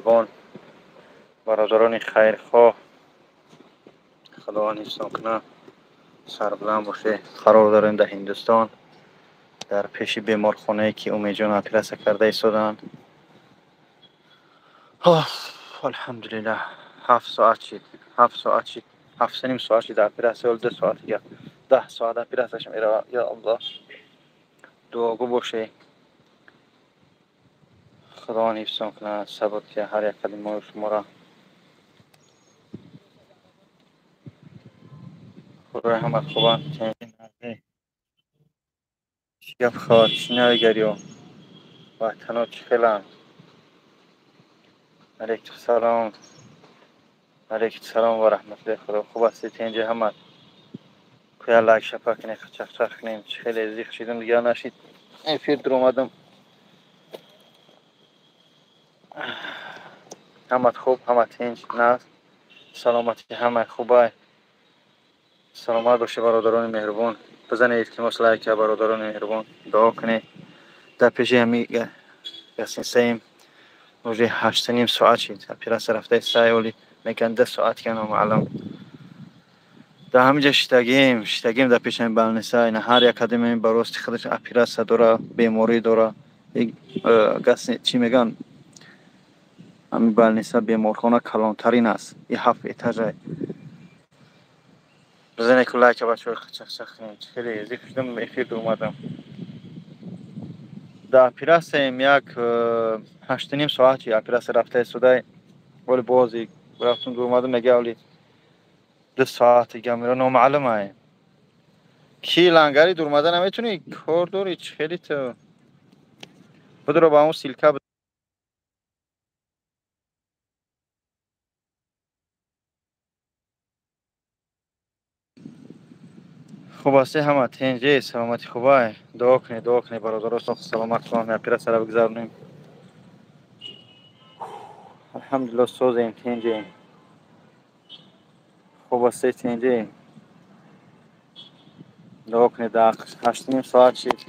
Меҳрубон, бародарони хайрхоҳ, Худованд ҳифзтон кунад, сарбаланд бошед. Қарор дорем дар Ҳиндустон, дар пеши беморхонае ки Умедҷон оператсия карда истоданд. Алҳамдулиллаҳ, 7 соат шид, 7 соат шид, 7.5 соат шид оператсия, 2 соат дига, 10 соат оператсияш меравад. Ё Аллоҳ, дуогӯ бошед. Худованд ҳифзтон кунад, сабр диҳад ҳар як қадами моро, шуморо. Худои ҳама хубанд. Чӣ гап хабар, чӣ навигариё, ватано чӣ хеланд? Алейкум салом, алейкум салом ва раҳматуллоҳи. Худо хуб ҳастед, тинҷи ҳама? Куя лайк шапа кунем, чахчах кунем. Чӣ хеле зиқ шидам, дигар нашид, эфир дуромадам. Ҳамат хуб, ҳама тинҷ, наст, саломатӣ ҳама хубай. Саломат бошед, бародарони меҳрубон. Бизанед, илтимос, лайка, бародарони меҳрубон, дуо кунед. Дар пеши ҳами гасинсаем, уже 8.5 соат шид оператсия рафтаи сай, оли мекан 2 соат ка, номаълум. Дар ҳаминҷа шиштагием, шиштагием дар пеши ҳами больница. Ина ҳар як қадами ба рости худаш оператсия дора, беморӣ дора. Гас чӣ мегӯянд, ҳамин больница, беморхона калонтарин аст, и ҳафт этажа. Бизанед ку лайка, бачаҳо, чахчах кунем. Хеле зиқ шудам, эфир омадам. Дар оператсияем як 8.5 соат чи оператсия рафта истодай, вале бози рафтум, омадам, мега оли 2 соат дига мера, номаълум ай. Ки лангари дурмада наметунӣ, кор дорӣ, чӣ хели ту будро ба он ссылка. Хуб ҳастӣ, ҳама тинҷи, саломатӣ хубай? Дуо кунед, дуо кунед, бародаро, саломат кунанд, оператсияро бигзаронем. Алҳамдулилло, созем, тинҷем. Хуб ҳастӣ, тинҷи? Дуо кунед. 8.5 соат шид.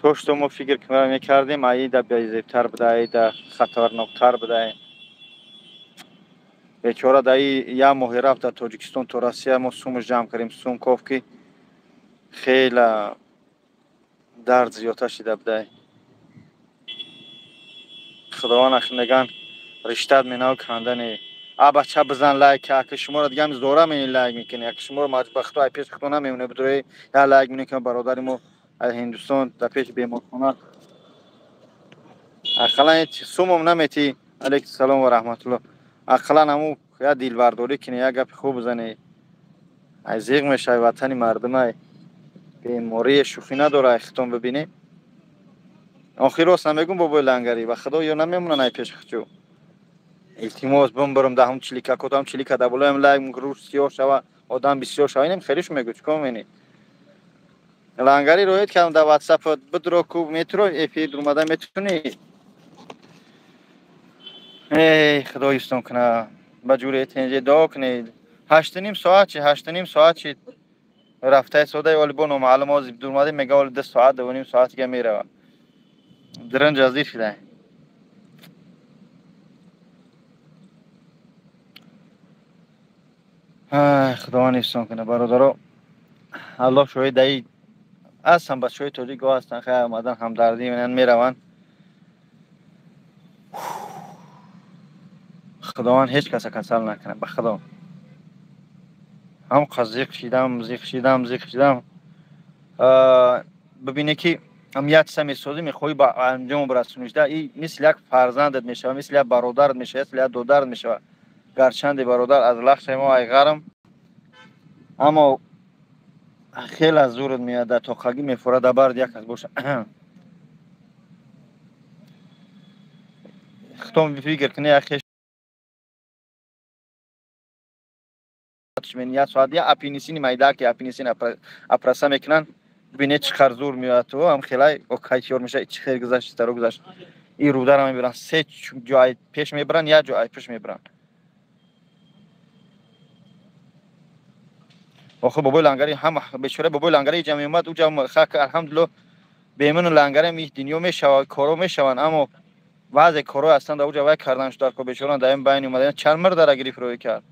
То что мо фикр мекардем, аида безебтар буда, аида хатарноктар буда. Бечора дар як моҳе рафт дар Тоҷикистон то Россия, мо сумаш ҷамъ кардем, сум кофт, ки хела дард зиёдтар шида буда. Худованд, ахи меган, риштат менав кандане. А бача, бизан лайк, аки шуморо дигам зора мени лайк мекунӣ, аки шуморо маҷбахто ай пеши худо намемоне, бидуре я лайк мекунӣ. Бародари мо аз Ҳиндустон дар пеши беморхона, ақаллан сумом наметӣ. Алейкум салом ва раҳматуллоҳ. Ақаллан ҳаму я дилбардорӣ кунӣ, як гапи хуб бизанӣ. Ай зиқ мешавӣ, ватани мардумай, беморие шӯхӣ надора. Ай хитон бибинӣ, охир рост намегум, бобои лангарӣ, ба худо ё намемонанд ай пеши хучу. Илтимос, бимбарам дар ҳам чилика котам, чилика дар болоям, лайк рӯш сиёҳ шава, одам бисёр шава. Инам хелиш мегӯ, чикор менӣ? Лангари роед кардам дар Ватсап, бидро ку метро, эфир омада метунӣ. Эй худо, ҳифзтон куна, ба ҷуре тинҷе, дуо кунед. 8.5 соат чи, 8.5 соат чи рафтаи содаи, оли бо номаълум ози дурмаде, мега оли 2 соат, 2.5 соат дига мерава. Дрънҷ азир шидай. Худованд ҳифзтон куна, бародаро. Аллоҳ шоҳид, даи ҳастан бачаҳои тоҷик, гоҳ ҳастан, хай, омадан, ҳамдардӣ менан, мераванд. Худованд ҳеҷ каса касал накунад, ба худо ҳам зиқ шидам, зиқ шидам, зиқ шидам. Бибине ки ам як чиза месозӣ, мехоҳӣ ба анҷом расонишда, и мисли як фарзандат мешавад, мисли як бародарат мешавад, мисли як додарат мешавад. Гарчанде бародар аз лахшаи мо айғарам, аммо хеле аз зурат меояд, дар тоқагӣ мефорад, дар бард як кас боша. Хитом фикр кунӣ, як як соат я аппендицити майда ки аппендицит операция мекунанд, бибине чӣ қадр зур меояд, ту ҳам хелай кайтёр мешавад. Чӣ хел гузашт, таро гузашт. И рӯдара мебаранд, се ҷо пеш мебаранд, як ҷо пеш мебаранд. Охир бобои лангари ҳама бечора бобои лангари ҷа меомад, уҷа хак. Алҳамдулилло, бемину лангари дунё мешавад, коро мешаванд, аммо Баъзе корҳое ҳастанд дар уҷа вай кардан шуд дар ко бечора дар ин байн омада чанд мардара гирифт рӯй кард.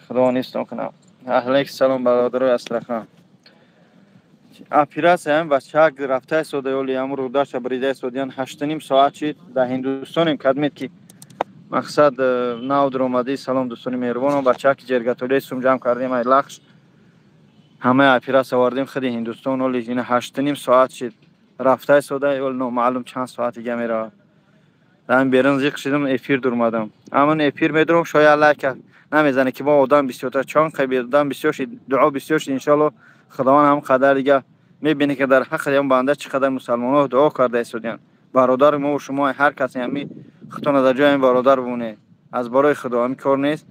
Худо нистон кунам. Алейкум салом бародарои Астрахан. Операция ҳам бачак рафта истода ёли ҳам рудаша брида истодиян 8.5 соат шид дар Ҳиндустонем кадмед ки мақсад нав дуромадӣ. Салом дӯстони меҳрубонам. Бачаки ҷергатолии сум ҷамъ кардем ай лахш ҳамаи операция овардем худи Ҳиндустон. Оли ина 8.5 соат шид рафта истода ёли номаълум чанд соат дига меравад. Дар берун зиқ шидам эфир дурмадам. Амон эфир медурам шояд лайка намезане ки мо одам бисёртар чон қаби одам бисёр шид дуо бисёр шид иншоалло Худованд ҳам қадар дига мебинед ки дар ҳаққи ҳам банда чӣ қадар мусалмонҳо дуо карда истодиянд. Бародари мо ва шумо ҳар касе ҳами худтона дар ҷои ин бародар бимонед. Аз барои Худо ҳами кор нест.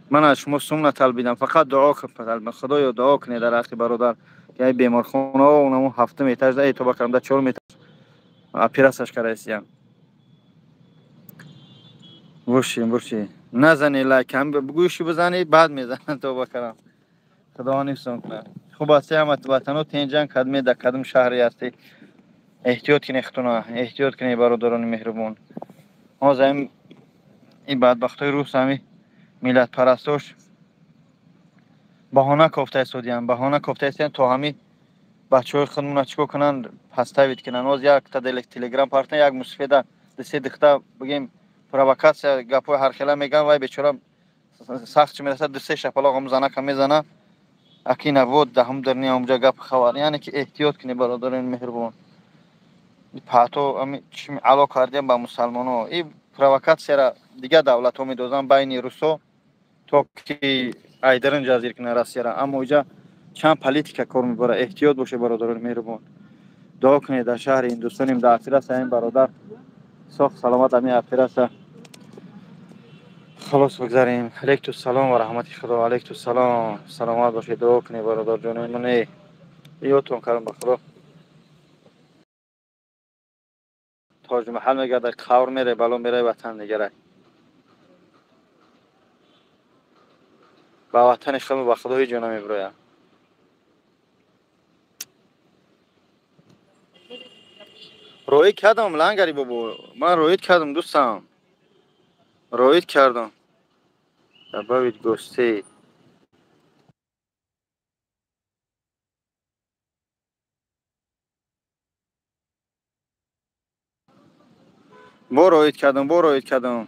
Ман аз шумо сум наталбидам, фақат дуо талбидам. Худоё дуо кунед дар ҳаққи бародар ки ай беморхонаҳо онамо ҳафтум этаж да этоба кардам да чорум этаж операцияш карда истиянд. Боши боши назани лайк ҳам гӯши бизани баъд мезананд тоба кардам. Худованд ҳифзон кунад. Хуб аст ҳама ватано тенҷан кадме дар кадом шаҳре ҳастӣ. Эҳтиёт кунед худтона, эҳтиёт кунед бародарони меҳрубон. Ҳозир ин бадбахтҳои рус ҳами миллатпарастош баҳона кофта истодиянд, баҳона кофта истодиянд то ҳами бачаҳои худмона чӣ кор кунанд, паставид кунанд. Ҳозир якта телеграм партна як мусфеда дисе дихта бигем провокатсия гапҳои ҳархела мегӯянд, вай бечора сахт чӣ мерасад дусе шапалоқ ҳам занака мезана. Акина вот даҳум дарни ҳамҷа гап хабар. Яъне ки эҳтиёт кунед бародарони меҳрубон. Паҳто ами чӣ ало кардем ба мусалмонҳо. Ин провокатсияра дигар давлатҳо медозанд байни русо то ки айдарин ҷазир кунанд Россияра. Аммо иҷа чанд политика кор мебарад. Эҳтиёт бошед бародарони меҳрубон. Дуо кунед дар шаҳри Ҳиндустонем дар операция ин бародар соғ саломат ами операция халос бигзарем. Алейкум салом ва раҳмати Худо. Алейкум салом. Саломат бошед. Дуо кунед бародарҷонои ман. Ёдтон кардам ба Худо. Тоҷ маҳал мегардад, қавр мере, бало мере, ватан дигарай. Ба ватани худ ба Худо ҳеҷ ҷо намебирояд. Роид кардам лангари бобо. Ман роид кардам дӯстам. Роид кардам. Добавить гостей. Бо роид кардам, бо роид кардам.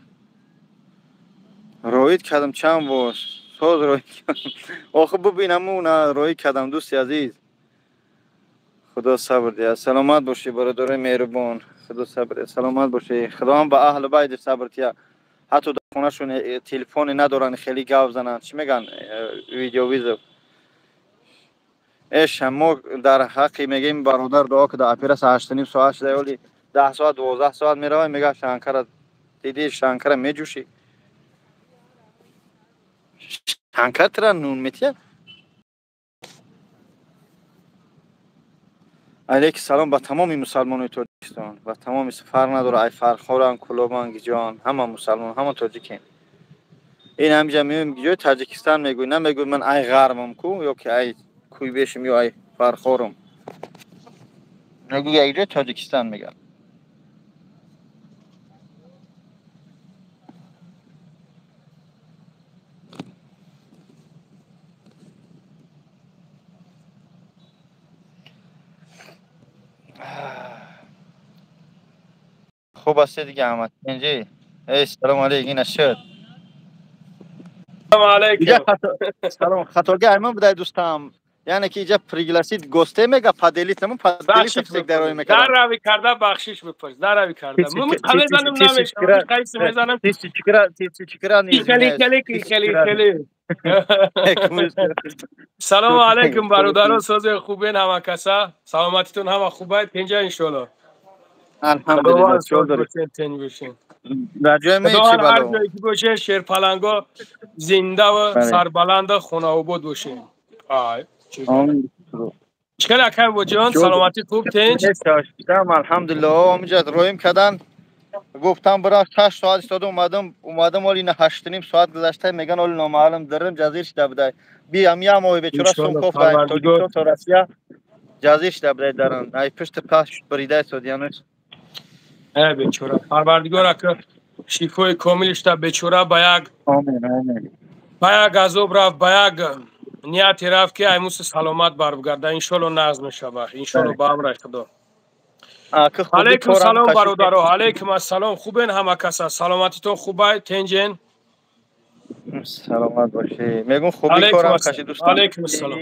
Роид кардам чанд бор. Соз роид кардам. Охир бибинам на роид кардам дӯсти азиз. Худо сабр диҳад. Саломат бошӣ бародарои меҳрубон. Худо сабр диҳад. Саломат бошӣ. Худованд ба аҳли байт сабр диҳад. Ҳатто дар хонашон телефоне надоранд хеле гап зананд. Чӣ мегӯянд? Видеовизов. Эш мо дар ҳаққи мегӯем бародар дуо ки дар операция 8.5 соат шуда ёли 10 соат 12 соат меравад мегӯяд Шанкара дидӣ Шанкара меҷӯшӣ. Шанкар тира нун метиҳад. Алейки салом ба тамоми мусалмонои Тоҷикистон, ба тамоми фарқ надорад ай фархоран, кулобан, гиҷон, ҳама мусалмон, ҳама тоҷикем. Ин ҳамҷа меоем гиҷои Таҷикистон мегӯй, намегӯй ман ай ғармам ку ё ки ай куйбешим ё ай фархорам. Мегӯй ай ҷои Тоҷикистон мегӯяд. Хуб аст дига ҳама. Инҷи. Эй, салом алейкум, ина шуд. Салом алейкум. Салом, хатоги аймон будай дӯстам. Яъне ки иҷа пригласит госте мега, поделит наму, поделит всех дарои мекард. Дарави карда бахшиш бипурс, дарави карда. Мезанам намешавам, қайси мезанам. Тисячкра не. Хеле хеле хеле хеле. Салом алейкум бародарон, сози хубен ҳама каса. Саломатитон ҳама хубай, пенҷа иншоалло. Алҳамдулиллаҳ, чор доред. Дар ҷои ме чӣ бало? Ҳар ҷое ки бошед, шерпаланго зинда ва сарбаланда хонаобод бошед. Ай, чӣ хеле акай боҷон, саломатӣ хуб, тинҷ? Алҳамдулиллаҳ, омиҷа роим кардан. Гуфтам бира 6 соат истода омадам, оли на 8.5 соат гузашта, меган оли номаълум дарам ҷазир шуда будай. Би ам я моҳи бечора сум кофта Тоҷикистон то Россия Ҷазир шуда будай даран. Ай пушти паш бридай содиянаш. Э бечора. Парвардигор ака шифои комил шуда бечора ба як Омин, омин. Ба як азоб рафт, ба як нияти рафт ки аймуси саломат барбгарда. Иншолло нағз мешава. Иншолло ба амраи Худо. Алейкум салом бародаро, алейкум ассалом. Хубен ҳама каса? Саломатитон хубай? Тенҷен? Саломат бошӣ. Мегум хуби корам каши дӯстон. Алейкум ассалом.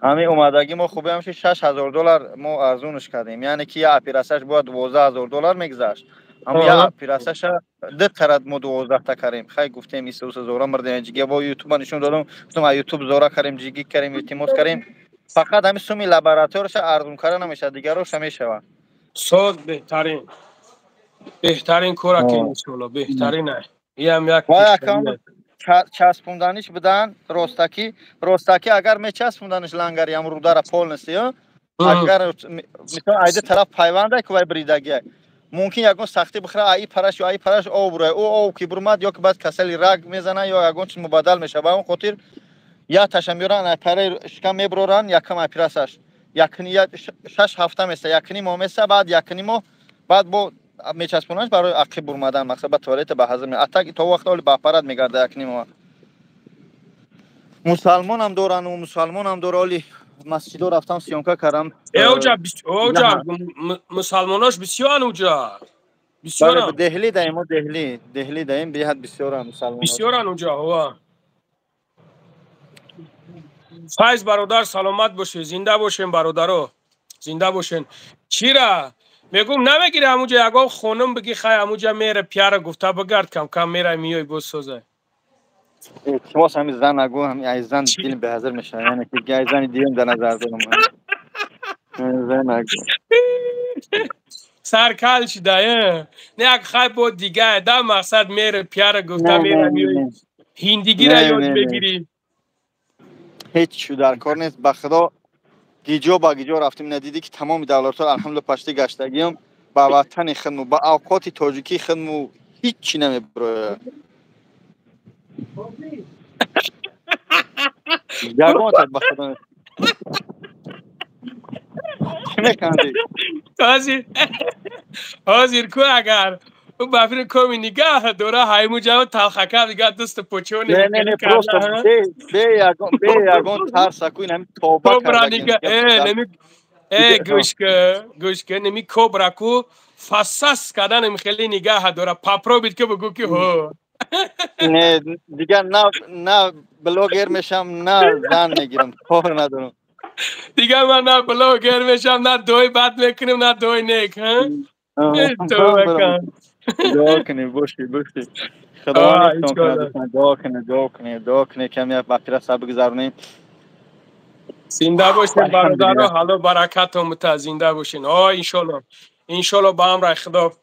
Ҳамин омадагӣ мо хубе ҳамши $6,000 мо арзунш кардем. Яъне ки як операсияш бояд $12,000 мегузашт. Ҳам як операсияша ду карат мо 12 та карем. Хай гуфтем исуса зора мурдем. Ҷиги бо ютуба нишон додам. Гуфтам а ютуб зора карем, ҷиги карем, илтимос карем. Фақат ҳамин суми лабораторияша арзун кара намешавад, дигароша мешавад. Соз беҳтарин. Беҳтарин кора ки иншоалло, беҳтарин ай. Иам як часпонданиш будан ростакӣ, ростакӣ агар мечаспонданиш лангари ам рудара полностью, агар мисол айда тараф пайванда ки вай бридагия. Мумкин ягон сахтӣ бихӯра, аи параш ё аи параш об бурая. Ӯ об ки бурмад ё ки баъд касали раг мезана ё ягон чиз мубаддал мешавад. Ба он хотир я таша меоран, ай параи шикам меброран, якам операсияш. Якни 6 ҳафта места, якни моҳ места, баъд якни моҳ баъд бо мечаспонаш барои ақиб бурмадан, мақсад ба туалета ба ҳазр атак то вақт оли ба аппарат мегарда якни моҳ. Мусалмонам дорану, мусалмонам дора оли масҷидо рафтам съёмка кардам. Оҷа, оҷа мусалмонош бисёран уҷа. Бисёран. Деҳли даем, мо деҳли, деҳли даем, беҳад бисёран мусалмоно. Бисёран уҷа, ҳова. Файз бародар саломат бошед, зинда бошен бародаро. Зинда бошен. Чира? Мегум намегири ҳамуҷа ягон хонум биги хай ҳамуҷа мере пиара гуфта бигард кам кам мерай миёй боз созай. Илтимос ҳами зан нагу, ҳами ай зан дилм беҳазир мешавад. Яъне ки ай зани дилм дар назар дорам. Зан нагу. Саркал шуда, не як хай бо дига да мақсад мере пиара гуфта мерай миёй. Ҳиндигира ёд бигирӣ. Ҳеҷ чӣ дар кор нест, ба Худо гиҷо ба гиҷо рафтем, надидӣ ки тамоми давлатҳо алҳамдулилла пашти гаштагиам ба ватани худму ба авқоти тоҷикии худму ҳеҷ чӣ намебирояд. Ягонтат ба Худо чӣ мекандӣ? Ҳозир ку агар ӯ ба фикри коми нигаҳ дора ҳаймуҷао талхака дигар дасту почоне. Не, не, просто бе ягон тарса ку ин ҳами тоба карда. Э гӯш ка, гӯш ка, неми кобра ку фасас карданем хеле нигаҳ дора. Попробуй ки бугӯ ки ҳо. Не, дигар на блогер мешам, на зан мегирам, кор надорам. Дигар ман на блогер мешам, на дуои бад мекунам, на дуои нек, ҳа? Тоба кун. Дуо кунед, бошед, бошед. Худованд кунад, дуо кунед, дуо кунед, дуо кунед, каме як вақтира бигзаронем. Зинда бошед бародаро, ҳало баракатон бута, зинда бошед. О, иншолло. Иншолло ба амраи Худо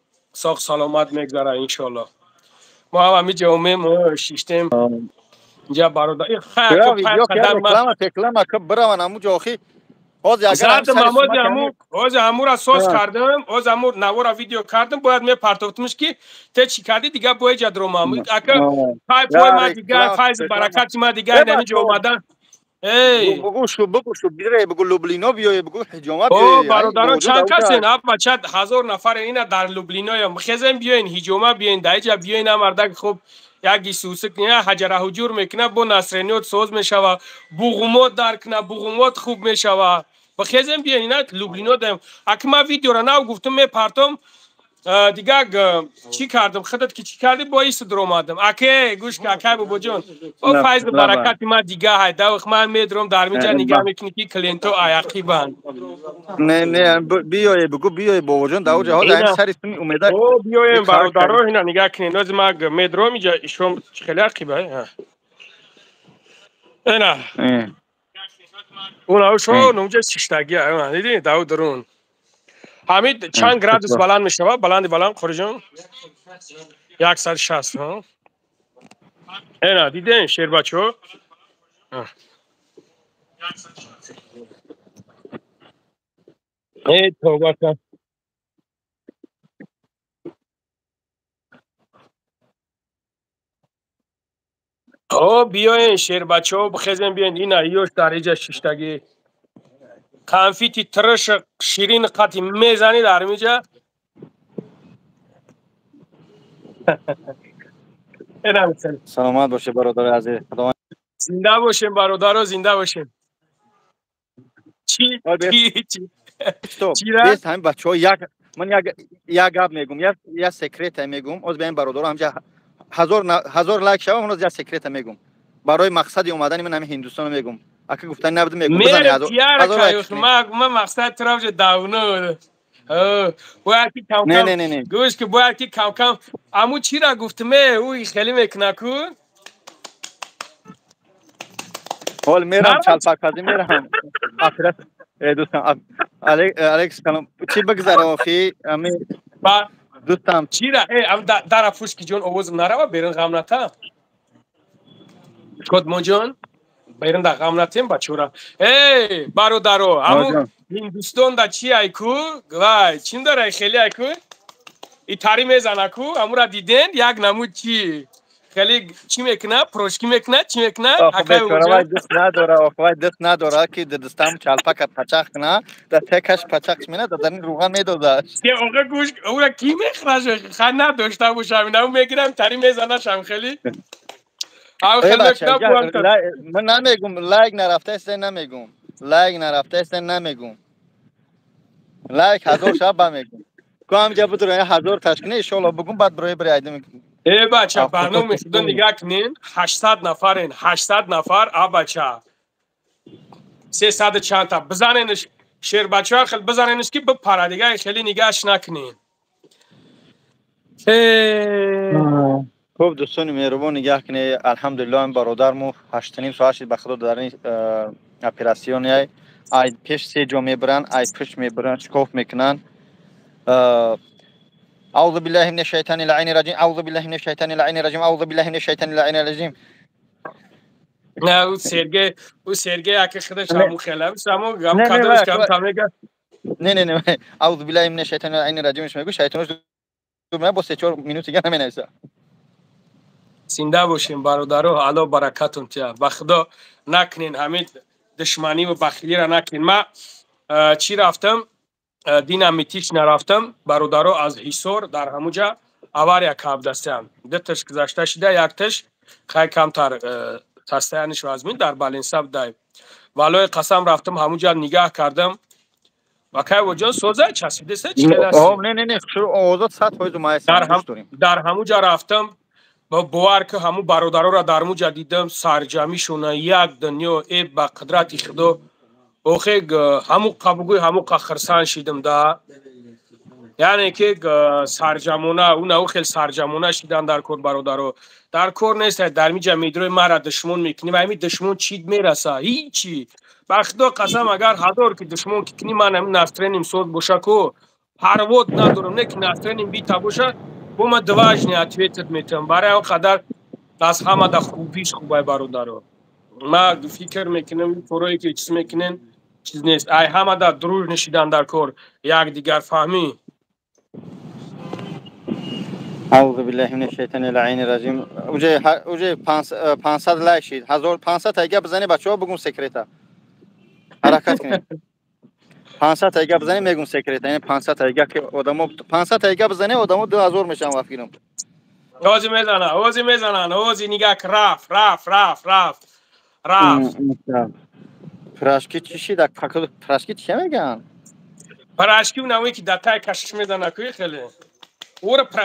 соғ саломат мегзара, иншолло. Мо ҳам ҳамиҷа омем, шиштем. Инҷа бародар. Хайр, реклама, реклама ки бираван ҳамуҷо охи. Ҳозир ҳамура соз кардам, ҳозир ҳамур навора видео кардам, бояд мепартофтмш ки те чӣ кардӣ, дигар бо эҷа дромам. Ака пай пой ма дигар, файзи баракати ма дигар намиҷа омадан. Эй, бугу шу, бугу шу, бире, бугу Лублино биёе, бугу ҳиҷома биёе. О, бародаро чанд касен, аб чанд ҳазор нафар ина дар Лублиноям. Хезем биёен, ҳиҷома биёен, дар эҷа биёен, амардак хуб як исусик не ҳаҷара ҳуҷур мекуна, бо насрениёт соз мешава, буғумот дар куна, буғумот хуб мешава. Бахезем биёен, ина Лублино даем. Аки ма видеора нав гуфтум мепартом, дигар чӣ кардам, худат ки чӣ кардӣ, бо ис дромадам. Аке, гӯш ка, акай бобоҷон, бо файзу баракати ма дига ҳай, давх ман медром дар миҷа нигаҳ мекунӣ ки клиенто аяқибанд. Не, не, биёе, бугу биёе бобоҷон, дар оҷа ҳозир ҳамин сари суми умеда. О, биёем бародаро, ина нигаҳ кунед. Ҳозир ма медром иҷа ишом хеле ақиба. Ина. Уна шо нумҷа шиштагия, дидӣ, дав дурун. Ҳамид чанд градус баланд мешавад? Баланди баланд, Қориҷон? 160, ҳа? Эна, дидем, шербачо? Э, тавба кун. О, биёен, шербачо, бихезем, биёен. Ина, иёш дар иҷа шиштагӣ. Конфити тирш ширин қати мезанӣ дар миҷа. Саломат бошед, бародари азиз. Зинда бошем, бародаро, зинда бошем. Чӣ чӣ чӣ ҳамин бачаҳо як ман як гап мегум, як секрета мегум. Оз ба ин бародаро ҳамҷа 1000 лайк шава, ман оз як секрета мегум. Барои мақсади омадани ман ҳамин Ҳиндустоно мегум. Ака гуфтани набуд мегум. Ман мақсад туравҷа давно бояд ки камкам гӯш ки бояд ки камкам аму чира гуфтме ӯ хеле мекуна ку. Ҳол мерам чалпакпазӣ мерам. Дӯстам Алекс салом. Чӣ бигзара охи? Ами дӯстам чира дара фушки ҷон овозм нарава берун ғам ната. Кодмонҷон берун да ғам натем бачора. Эй бародаро, аму Ҳиндустон да чи айку? Вай, чин дара хеле айку? Итари мезана ку, амура диден як намуд чи хеле чӣ мекуна? Прошки мекуна, чӣ мекуна? Акай дӯст надора, охвай дӯст надора ки дастам чалпака пачақ куна, да текаш пачақ мена, да дар руған медозаш. Се оға гӯш, ура ки мехраш? Ха надошта бошам, ина мегирам, тари мезанашам хеле. Ав хеле мекуна. Ман намегум, лайк нарафта намегум. Лайк нарафта намегум. Лайк 1000 шаб ба мегум. Ку ҳамҷа будро 1000 ташкина иншоалло бугум баъд брои бри айдим. Э бача, барнома худо нигаҳ кунен, 800 нафарен, 800 нафар, а бача. 300 чандта бизаненш шербача хел бизаненш ки бипара дига хеле нигаҳш накунен. Хуб дӯстони меҳрубон нигаҳ кунед. Алҳамдулиллоҳ ин бародарму 8.5 соат шид ба худо дар ин операсиони ай пеш се ҷо мебаранд, ай пушт мебаранд, шикоф мекунанд. أعوذ بالله من الشيطان اللعين الرجيم، أعوذ بالله من الشيطان اللعين الرجيم، أعوذ بالله من الشيطان اللعين الرجيم. نه او سرگی اگه خودش همون خیلی همون غم کدومش کم تمیگه. نه نه نه أعوذ بالله من الشيطان اللعين الرجيم میگه شیطانش دو با 3-4 минут دیگه نمینویسه. زنده باشیم برادرو، الله برکتون تیا. با خدا نکنین همین دشمنی و بخیلی را نکنین. ما چی رفتم؟ دینам میتیش نرفتم бародаро аз Ҳисор дар ҳамуҷа авария кабдастам. Ду таш гузашта шида, як таш хай камтар состояниш вазмин дар балинсаб дай. Валои қасам рафтам ҳамуҷа нигаҳ кардам. Ва кай воҷон соза часпидеса чӣ кадаст? Не не не, овозот 100% ма дар ҳамуҷа рафтам. Бовар ки ҳаму бародароро дар ҳамуҷа дидам, сарҷамишона як дунё э ба қудрати худо. Охе ҳаму қабугӯй ҳаму қахирсан шидам да. Яъне ки сарҷамона, уна ӯ хел сарҷамона шидан дар кор бародаро. Дар кор нест, дар миҷа медрои мара душмон мекунӣ ва ҳамин душмон чид мераса? Ҳичи. Ба худо қасам агар ҳазор ки душмон ки кунӣ ман ҳамин настроением соз боша ку парвод надорам, не ки настроением бита боша, бо ма дважни ответит метавам. Барои он қадар аз ҳамада хубиш хубай бародаро. Ма фикр мекунам корое ки чиз мекунен чиз нест. Ай ҳамада дружно шидан дар кор, якдигар фаҳмӣ. أعوذ بالله من الشیطان اللعین الرجیم. اوجه 500 لایک شید. 1500 تا گپ بزنی بچه‌ها بگم секрета. ҳаракат кунед. 500 تا گپ بزنی میگم секрета. یعنی 500 تا گپ که آدمو 500 تا گپ بزنی آدمو 2000 میشن وفیرم. اوزی میزنن، اوزی میزنن، اوزی نگاه رفت رفت رفت رفت رفت. پراشکی چی شید؟ پراشکی چی میگن؟ پراشکی اونایی که دتای کشش میزنه کوی خیلی.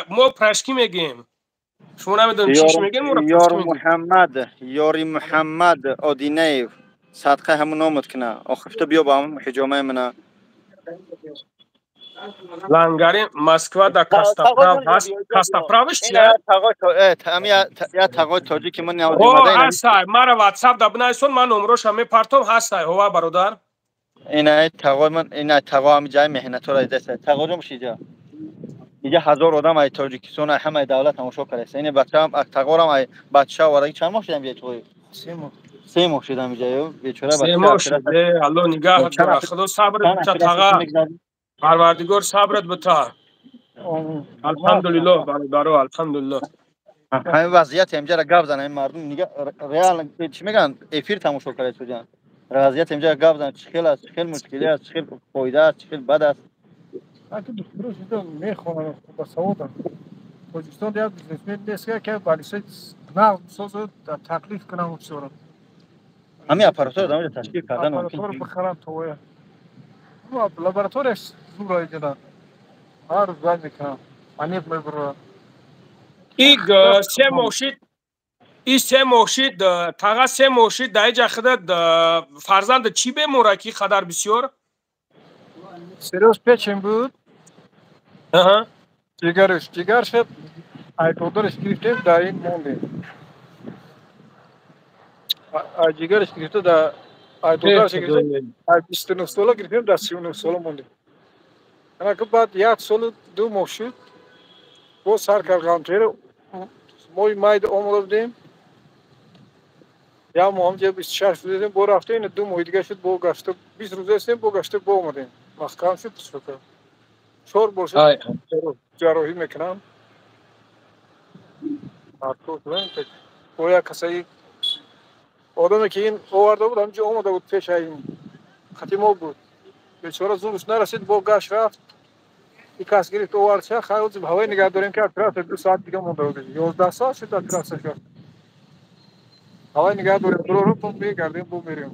ما پراشکی میگیم. شما نمیدونم چیش میگیم. یار محمد، یاری محمد آدینیف صدقه همون نامت کنه. آخر تو بیا با همون حجامه منه. لنگری مسکوا دا کاستاپراو هست. کاستاپراوش چیه؟ یا تقای تاجیکی من نهادی اومده اینا. هستای. مرا واتساپ دا بنایسون من نمروش همه پرتم هستای. هوا برادر. اینا تقای من اینا تقای هم جای مهنت را دسته. تقای جم شیجا. دیگه 1000 آدم ای تاجیکستان همه دولت تماشا کرده. این بچه‌ام تقارم ای بچه‌ها وارد چند ماه شدم بیای توی؟ 3 ماه. 3 ماه شدم اینجا بیچاره بچه. 3 ماه شده. الله نگاه داره. خدا صبر بده تقا. پروردگار صبرت بده. الحمدلله برادرو الحمدلله. همین وضعیت اینجا را گپ زنن این مردم نگاه رئال چی میگن افیر تماشا کرده سوجان. Вазъият инҷа гап зан, чӣ хел аст, чӣ хел мушкилӣ аст, чӣ хел фоида аст, чӣ хел бад аст. Аки духтуро шида мехонанд, босаводанд. Тоҷикистон як бизнесмен нест, ки балисаи нағз бисозад, таклиф кунам бисёрам. Ҳамин аппаратура дар онҷо ташкил кардан мумкин. Аппаратура бихарам то лабораторияш зур иҷода. Ҳар рӯз вай мекунам, аниқ мебурам. И се моҳ шид, и се моҳ шид, тага се моҳ шид, дар иҷа худат фарзанда чӣ бемора ки қадар бисёр? Серьёз печень буд. Ҷигараш, ҷигарша айдодараш гирифтем, дар ин мондем. Ҷигараш гирифта, дар айдодараш гирифта, ай 29 сола гирифтем, дар 39 сола мондем. Анаки баъд як солу 2 моҳ шуд, боз сар кард ғамтера. Моҳи майда омода будем. Як моҳ ҳамҷа 26 рӯз будем, бо рафтем, ина 2 моҳи дига шуд, бо гашта 20 рӯз ҳастем, бо гашта бо омадем. Маҳкам шуд, шукр. 4 бор шуд ҷарроҳӣ мекунам. Бо як касаи одаме ки ин оварда буд, ҳамҷо омада буд пеша ин хати мо буд. Бечора зурш нарасид, бо гашт рафт. И кас гирифт овард ша, хайр ҳавои нигаҳ дорем ки оператсия 2 соат дига монда буд. 11 соат шуд оператсия шуд. Ҳавои нигаҳ дорем, дурору бо мегардем, бо мерем.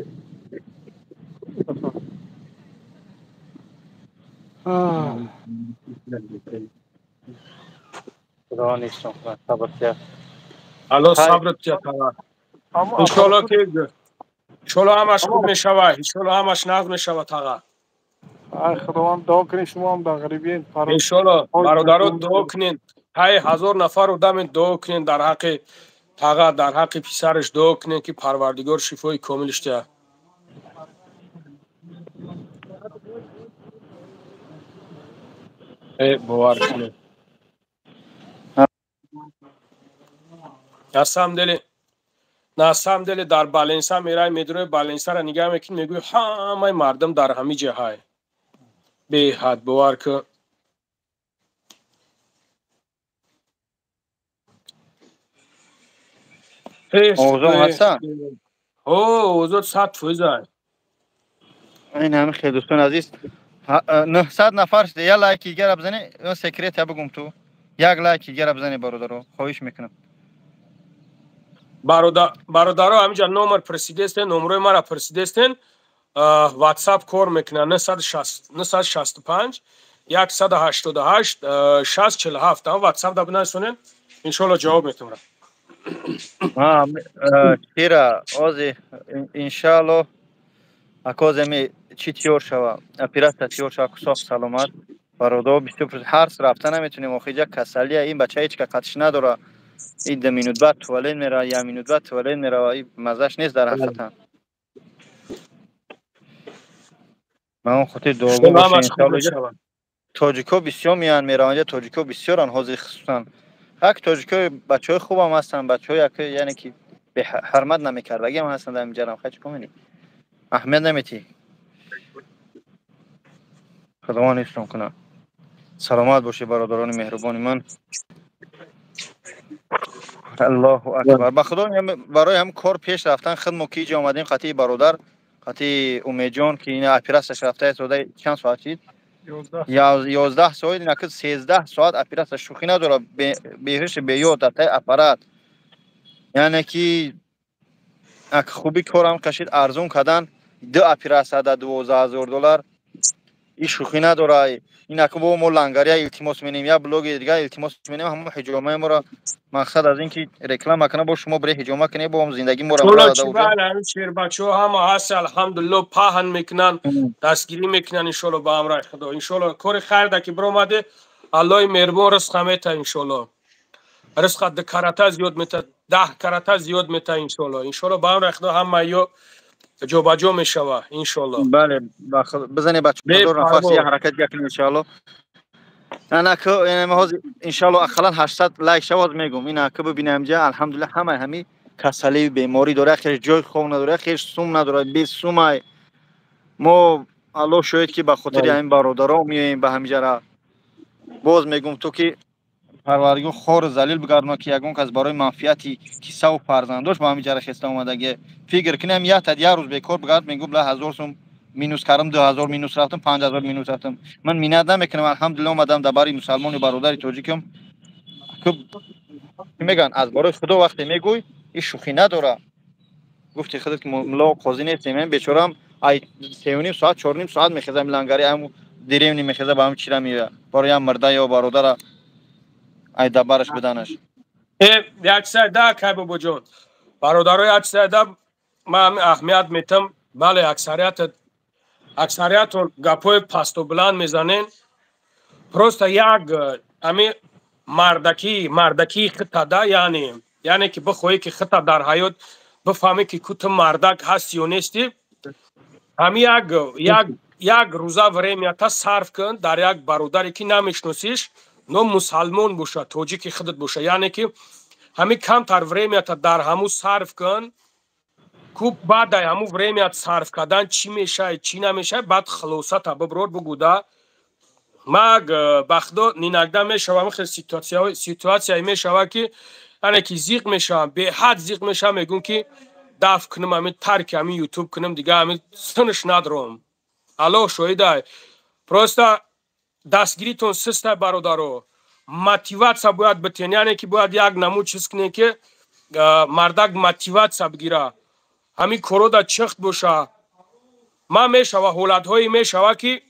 Худо нестон, сабр тия. Алло сабр тия тага. Иншоалло ки иншоалло ҳамаш хуб мешавад, иншоалло ҳамаш нағз мешавад тага. Ай Худованд дуо кунед, шумо ҳам дар ғарибиен. Иншоалло бародаро дуо кунед, ҳай 1000 нафар одаме дуо кунед дар ҳаққи тага, дар ҳаққи писараш дуо кунед ки Парвардигор шифои комилаш диҳад. Бовар кунед. На самом деле, на самом деле дар Баленса мерай медрои Баленсара нигаҳ мекунӣ, мегӯӣ ҳамаи мардум дар ҳамин ҷаҳай. Беҳад бовар ку. Овозом ҳастан? О, овозот 100%. Ин ҳамин хел дӯстони азиз, 900 нафар шуда, як лайки дигара бизанед, секрет я бигум ту. Як лайки дигара бизанед бародаро, хоҳиш мекунам. Бародаро ҳаминҷа номер пурсидестен, номерои мара пурсидестен, WhatsApp кор мекунад 965 188 647. Ҳам WhatsApp да бинависонед, иншоалло ҷавоб метавонам. Чира, ози иншоалло акози чи тиёр шава, оператсия тиёр шава, соғ саломат. Бародаро бисёр ҳарс рафта наметунем, охи ҷа касалия, ин бача ҳеҷ ка қатиш надора. Ин 2 минут баъд туалет мерава, 1 минут баъд туалет мерава, ин маззаш нест дар ҳақиқатан. Ба он хотир дуогӯ бошед иншоалло. Тоҷико бисёр меянд, мераванд, тоҷико бисёранд ҳозир хусусан. Ҳак тоҷико бачаҳои хубам ҳастанд, бачаҳои як яъне ки беҳурмат намекардагиам ҳастанд дар инҷарам. Хай чӣ кунем? Аҳамият наметӣ. Худованд ҳифзтон кунад. Саломат бошед бародарони меҳрубони ман. Аллоҳу акбар. Ба Худо барои ҳам кор пеш рафтан худ мо ки иҷо омадем қатъи бародар, қатъи Умедҷон ки ин оператсияш рафтааст, чанд соат шид? 11 соат, ин акд 13 соат оператсия шӯхӣ надорад, беҳуш беёд дар таи аппарат. Яъне ки ак хуби корам кашид, арзон кардан 2 оператсия дар $12,000. Ин шӯхӣ надорад. Ин аку бо мо лангария илтимос менем, як блоги дигар илтимос менем, ҳамон ҳиҷомаи моро мақсад аз ин ки реклама кунад, бо шумо бире ҳиҷома кунед, бо ҳам зиндагӣ моро ҳамин шербачаҳо ҳама ҳаст, алҳамдулилло паҳн мекунанд, дастгирӣ мекунанд иншоалло ба амраи Худо. Иншоалло кори хайр да ки биромаде, Аллоҳи меҳрубон ризқа мета иншоалло. Ризқа 2 карата зиёд мета, 10 карата зиёд мета иншоалло. Иншоалло ба амраи Худо ҳама ё ҷобаҷо мешава иншоалло. Бале, бизанед бачаҳо нафар як ҳаракат якунем иншоалло. Ана ки ҳозир иншоалло ақаллан 800 лайк шавад мегум. Ин ака бибинем ҷа, алҳамдулилло ҳамаи ҳами касалию беморӣ дорад, хеш ҷой хоб надорад, хеш сум надорад, бесумай. Мо Аллоҳ шоҳид ки ба хотири ҳамин бародарон меоем ба ҳамин ҷара. Боз мегум ту ки Парвардигор хору залил бигардона, ки ягон кас барои манфиати кисаву фарзандош ба ҳамин ҷара хеста омадаги. Фикр кунем, як тад як рӯз бекор бигард, мегӯ, бла, 1000 сум минус кардам, 2000 минус рафтам, 5000 минус рафтам. Ман миннат намекунам, алҳамдулилла, омадам дар бари мусалмони бародари тоҷикам. Мегӯянд, аз барои Худо вақте мегӯй, ин шӯхӣ надора. Гуфти худат, ки мулло қозӣ нестем. Бечорам ай 3:30 соат, 4:30 соат мехезам, лангари ҳаму деревни мехеза, ба ҳам чира меояд барои ям мирда ё бародара ай дабараш биданаш. Як сайда, кай бобоҷон, бародаро, як сайда ман аҳамият метам. Бале, аксариятон гапҳои пасту баланд мезанен. Просто як ами мардакии хитада, яъне ки бихоҳӣ, ки хита дар ҳаёт бифаҳмӣ, ки ку ту мардак ҳасти ё нестӣ, ҳами як рӯза время та сарф кун дар як бародаре, ки намешиносиш, но мусалмон боша, тоҷики худат боша. Яъне ки ҳами камтар время та дар ҳаму сарф кун, ку баъдай ҳаму время ят сарф кардан чӣ мешавад, чӣ намешавад, баъд хулосата биброр, бугӯда. Маг ба Худо, иногда мешавам, хел ситуация мешава, ки яъне ки зиқ мешавам, беҳад зиқ мешавам. Мегӯм, ки даф кунам, ами тарки ами Ютуб кунам, дига ами синш надром. Аллоҳ шоҳидай. Просто дастгиритон систай, бародаро. Мотивация бояд битен, яъне ки бояд як намуд чиз кунем, ки мардак мотивация бигира, ҳамин корода чихт боша. Ман мешава, ҳолатҳое мешава, ки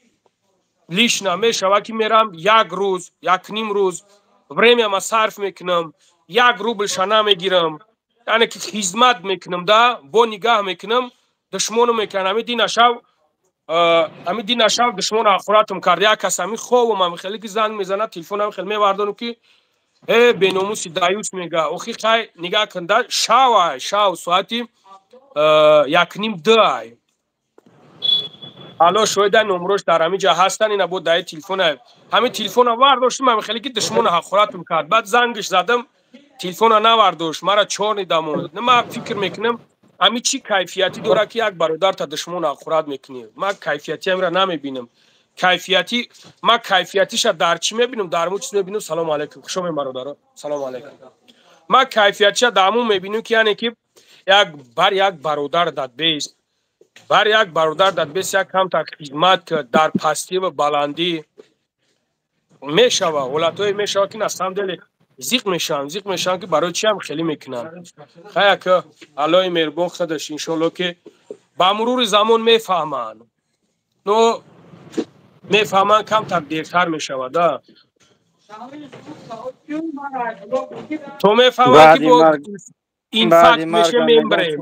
лично мешава, ки мерам як рӯз, якним рӯз время ма сарф мекунам, як рублша намегирам, яъне ки хизмат мекунам да, бо нигаҳ мекунам, душмону мекунам. Ҳамин дина шав душмону ҳақоратам кард як кас. Ҳамин хобам, ҳами хеле ки занг мезанад, телефонам хеле мевардонам, ки э, беномуси даюс, мега. Охи, хай, нигаҳ кун да, шавай, шав, соати 1:30, 2 ай. Алло шоҳида, номрош дар ҳамин ҷа ҳастан. Ина бо даи телефона, ҳамин телефона вардоштим, ҳами хеле ки душмону ҳақоратам кард. Баъд зангиш задам, телефона навардошт, мара чорни дамонд. Ман фикр мекунам, ҳами чӣ кайфиятӣ дорад, ки як бародарта душмону ҳақорат мекунӣ? Ман кайфиятиамра намебинам. Кайфиятӣ, ман кайфиятиша дар чӣ мебинам? Дар мо чиз мебинам. Салому алайкум, хушомед, бародаро, салому алайкум. Ман кайфиятиша дар ҳамон мебинам, ки яъне ки як бар як бародар дадбест, бар як бародар дадбест, як камтар хизмат кард дар пастӣ ва баландӣ. Мешава, ҳолатҳое мешава, ки на самом деле зиқ мешавам, зиқ мешавам, ки барои чиам хеле мекунам. Хаяка, Аллоҳи меҳрубон худаш, иншоалло, ки ба мурури замон мефаҳманд. Но мефаҳманд, камтар дертар мешавад, а то мефаҳманд, ки бо инфаркт меша, мембрем.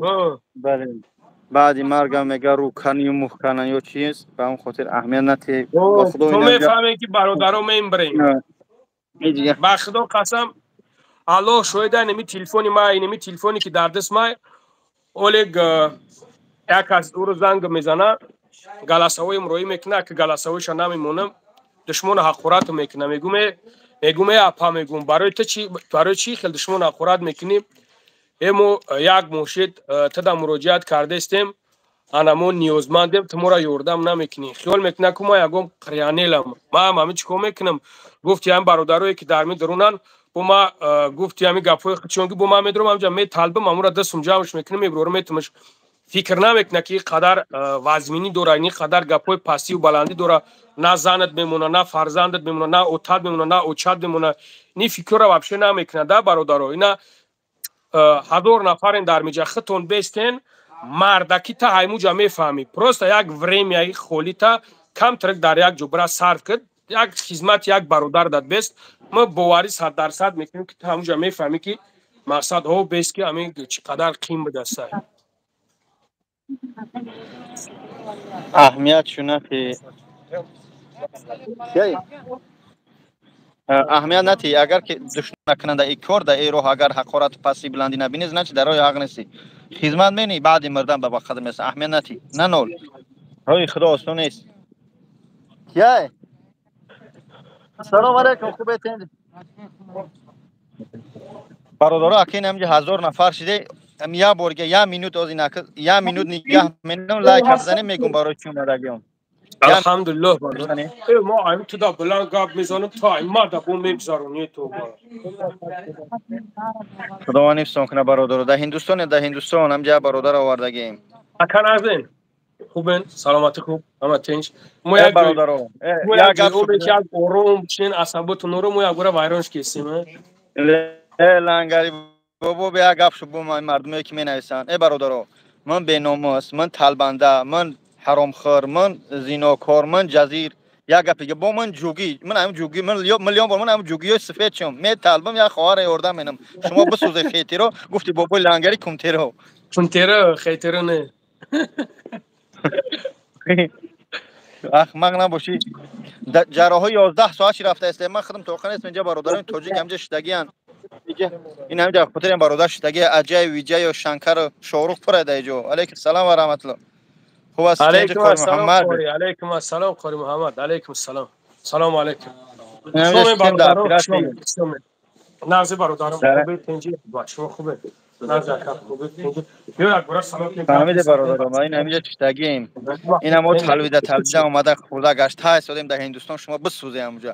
Баъди маргам мега рӯканию муҳканан ё чиз. Ба он хотир аҳамият натиҳ. То мефаҳмем, ки бародаро, мембрем. Ба Худо қасам, Аллоҳ шоҳида, инами телефони ма, инами телефоне, ки дар даст май, олег як аз ӯро занг мезана, голосовой м роӣ мекуна, ки голосовой ша намемонам, душмону ҳақорату мекуна. Мегум, э, апа, мегум, барои ту чи, барои чӣ хел душмону ҳақорат мекунӣ? Э, мо як мошид туда муроҷиат кардастем, ана мо ниёзмандем, ту моро ёрдам намекунӣ. Хиёл мекуна, ку ма ягон қирянелам. Маам ҳами чӣ кор мекунам? Гуфти, ҳами бародарое, ки дар ми дурунан, бо ма гуфти, ҳами гапҳои худшон, ки бо ман медурам, ҳамҷа металбам, ҳамура дастум ҷамъш мекунам, мебурорам, метумаш. Фикр намекуна, ки ин қадар вазминӣ дора, ин қадар гапҳои пастиву баландӣ дора. На занат мемона, на фарзандат мемона, на отат мемона, на очат мемона. Ини фикрро вообще намекуна да, бародаро. Ина 1000 нафарен дар миҷа, хитон бестен, мардаки та ҳаймуҷа мефаҳмӣ. Просто як время и холита камтарак дар як ҷо бира сарф кард, як хизмати як бародар дад бест. Ма боварӣ 100% мекунем, ки ту ҳамуҷа мефаҳмӣ, ки мақсад ҳо бест, ки ҳамин чӣ қадар қим будастай. Аҳамият шунати, аҳамият натӣ. Агар ки душман накунанда и кор да и роҳ, агар ҳақорату пасти баландӣ набинӣ, значит, дар роҳи ҳақ нестӣ. Хизмат менӣ, баъди мурдан ба қадр мерасӣ. Аҳамият натӣ, на нол. Роҳи Худо осон нест. Кияй? Салом алайкум, хубетен, бародаро? Акин ҳамҷа 1000 нафар шиде, як борга як минут ози, як минут нигаҳ менам, лайк бизанем, мегум, барои чӣ омадагиём. Алҳамдулиллоҳ бародар. Мо ами туда баланд гап мезанем, то ма да бо мегзаронӣ то. Худованд ҳифзтон кунад бародаро. Дар Ҳиндустон, дар Ҳиндустон ҳамҷа бародар овардагем. Ака назин. Хубен, саломатӣ хуб, ҳама тинч. Мо як бародаро, як гап як ором чинен асаботу норо мо як бора вайронш кесем. Э лангари бобо, бе як гап шуб бо мардуме ки менависанд. Э бародаро, ман беномус, ман талбанда, ман ҳаромхӯр, ман зинокор, ман ҷазир. Як гапи дига, бо ман ҷугӣ, ман ҳам ҷугӣ, ман миллион бор ман ҳам ҷугиёи сифед чум. Металбам як хоҳара ёрдам менам. Шумо бисӯзе хетеро, гуфти бобои лангари кумтеро. Кумтеро, хетеро не. Ахмақ набошӣ. Ҷарроҳҳо 11 соат чи рафта истем. Ман худам тоқа нестам, инҷа бародарони тоҷик ҳамҷа шидагиянд. Ин ҳамҷа хотирам бародар шидаги Аҷай, Виҷаю Шанкару Шоҳрух пура дар иҷо. Алайкум салом ва раҳматуллоҳ. Хуб аст, Алайкум ассалом, қори, алайкум ассалом, қори Муҳаммад, алайкум ассалом. Салому алайкум. Нағзи бародарам, хубе, тинҷи, шумо хубе. Нағзи ака, хубе, тинҷи. Биё як бора салом кунем. Фаҳмиде бародарам, ин ҳамиҷа чиштагием. Ин ҳамо талвида талвида омада хӯрда гашта истодем дар Ҳиндустон, шумо бисӯзе ҳамуҷа.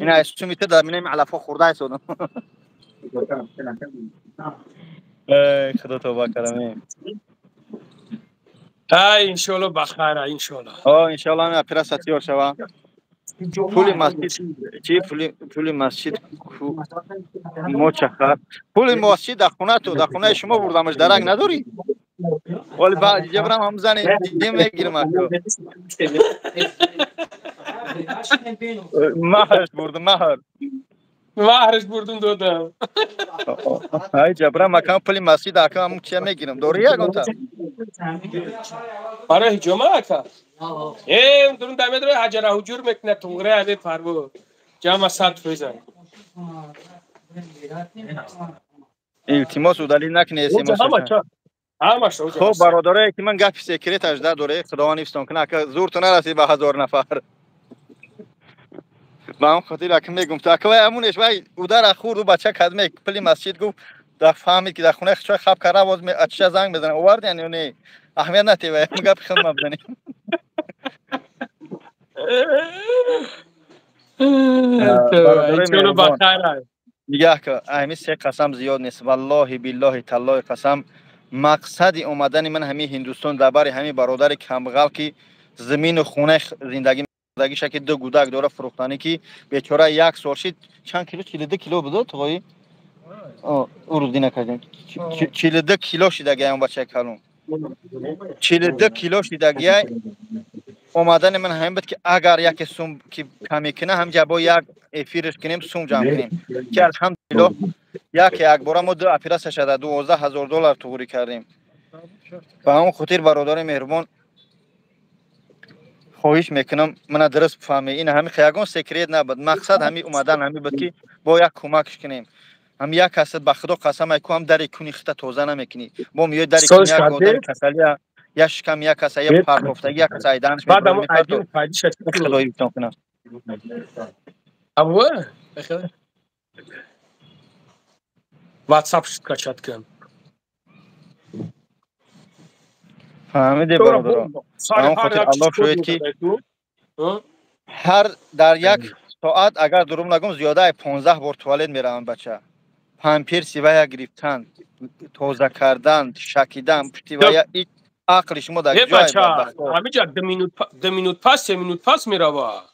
Ин аз сумита дар минаи алафҳо хӯрда истодам. Худо тавба карамем. Ай, иншоалло бахайр, иншоалло. О, иншоалло ҳамин операция тиёр шава. Пули масҷид чи пули масҷид мо чахар. Пули масҷид дар хона ту, дар хонаи шумо бурдамаш, дарак надорӣ? Вале баъд ҷабрам ҳам зани дим мегирам аку. Маҳраш бурдам, маҳр. Маҳраш бурдум додам. Ай ҷабрам акам пули масҷид акам ҳамун чия мегирам. Дорӣ ягонта? Барои ҳиҷома ака? Э, дурун дамедро ҳаҷара ҳуҷур мекунад туғре ами парво. Ҷама 100%. Илтимос удалӣ накунед смс. Хуб бародарое ки ман гапи секреташ дадоре, Худованд ҳифзтон кунад, ака зурту нарасид ба 1000 нафар. Ба ҳам хотир ака мегум, ту ака вай ҳамунеш вай удара хӯрду бача кадме пули масҷид гуфт, дар фаҳмид ки дар хонаи хичои хаб карда боз ачиша занг мезанад. Овардиян ё не? Аҳамият натӣ вай гапи худ мабзанем. Нигаҳ ка, ҳами се қасам зиёд нест. Валлоҳи биллоҳи таллоҳи қасам, мақсади омадани ман ҳами Ҳиндустон дар бари ҳами бародари камбағал ки замину хонаи зиндагӣ гиша ки ду гудак дора фурӯхтанӣ ки бечора як сол шид чанд кило 42 кило буд тоғои ӯ рӯз дина кардем 42 кило шидагиай он бачаи калон 42 кило шидагиай. Омадани ман ҳамин буд ки агар яке сум ки каме кина ҳамҷа бо як эфирш кунем, сум ҷамъ кунем ки алҳамдулиллоҳ яке якбора мо ду операция шада 12 000 доллар туғрӣ кардем. Ба ҳамон хотир бародари меҳрубон хоҳиш мекунам, мана дуруст бифаҳмед, ин ҳами ягон секрет набуд. Мақсад ҳами омадан ҳами буд ки бо як кӯмакш кунем. Ҳам як каса ба худо қасам ай ку ҳам дари куни хита тоза намекунӣ, бо миёи дари куни як одами касалия як шикам як каса як партофтагӣ як каса айданаш худои битон кунад. Абу WhatsApp скачать кун. Фаҳмиде бародаро, ҳамон хотир Аллоҳ шоҳид ки ҳар дар як соат, агар дурӯғ нагӯм, зиёдаи 15 бор туалет меравам. Бача памперси вая гирифтан, тоза кардан, шакидан пушти вая ақли шумо дар ҷой. Ҳамиҷа 2 минут пас, 3 минут пас мерава.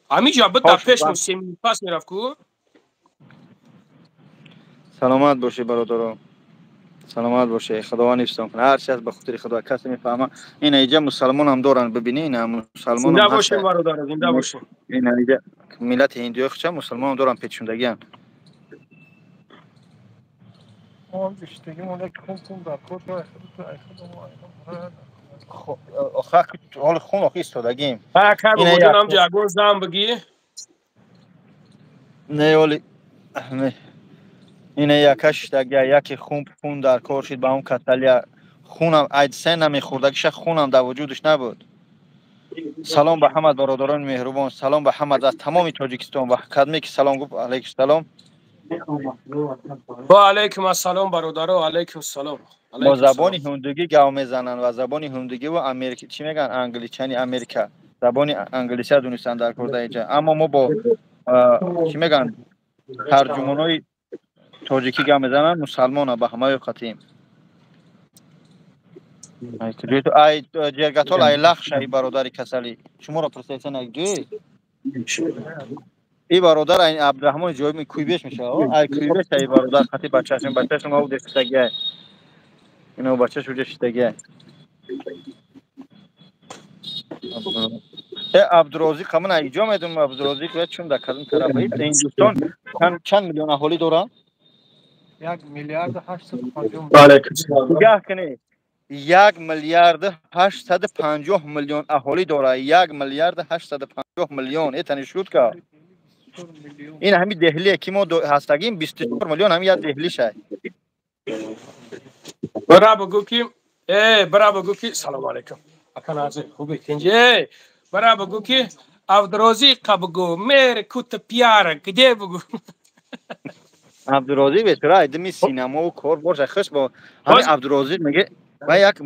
Ҳамиҷа буд дар пеш, 3 минут пас мерафт ку. Саломат бошед бародаро, саломат бошед, Худованд ҳифзтон кунад. Ҳар чи аст ба хотири Худо, касе мефаҳма. Ина иҷа мусалмонам доранд, бибинӣ, ина мусалмонам. Зинда бошем бародаро, зинда бошем. Ина иҷа миллати ҳиндиё хича мусалмонам доранд, печундагианд. Ҳоли хун охи истодагим. Ягон зан бигӣ. Не, оли ина яка шиштагия, яке хун дар кор шид ба он касалия, хунам айдсен намехӯрдагиша, хунам дар вуҷудаш набуд. Салом ба ҳамат бародарони меҳрубон, салом ба ҳамат аз тамоми Тоҷикистон ва кадме ки салом гуфт, алайкум салом. Ва алайкум ассалом бародаро, алайкум салом. Бо забони ҳиндугӣ гав мезананд ва забони ҳиндугӣ ва америки чӣ мегӯянд, англичани Америка. Забони англисия донистан дар кор дар инҷа. Аммо мо бо чӣ мегӯянд, тарҷумонои тоҷикӣ гап мезананд, мусалмона ба ҳамаи қатием. Ай ҷергатол, ай лахш, ай бародари касалӣ. Шуморо пурсидасан ай ҷой? И бародар ай Абдурраҳмон ҷои куйбеш мешавад. Ай куйбеш ай бародар қати бачаашон, бачаашон ав дефтаги ай. Ино бачаш уҷа шидаги ай. Абдурозиқ ҳамон ай ҷо медонам Абдурозиқ ва чун дар кадом тараф Ҳиндустон чанд миллион аҳолӣ доранд? 1 миллиард 850 Нигоҳ кунед. 1 миллиард 850 миллион аҳолӣ дорад. 1 миллиард 850 миллион. Это не шутка. Ин ҳами деҳлие ки мо ҳастагим 24 миллион ҳами як деҳлишай. Бара бугӯ ки бара бугӯ ки салом алейкум. Ака назир хубе тинҷе. Бара бугӯ ки Абдурозиқа бугӯ мер кута пиара где бугӯ. Абдурозиқ бечора айдими синамову кор боша хуш бо ҳами Абдурозиқ меге ва як и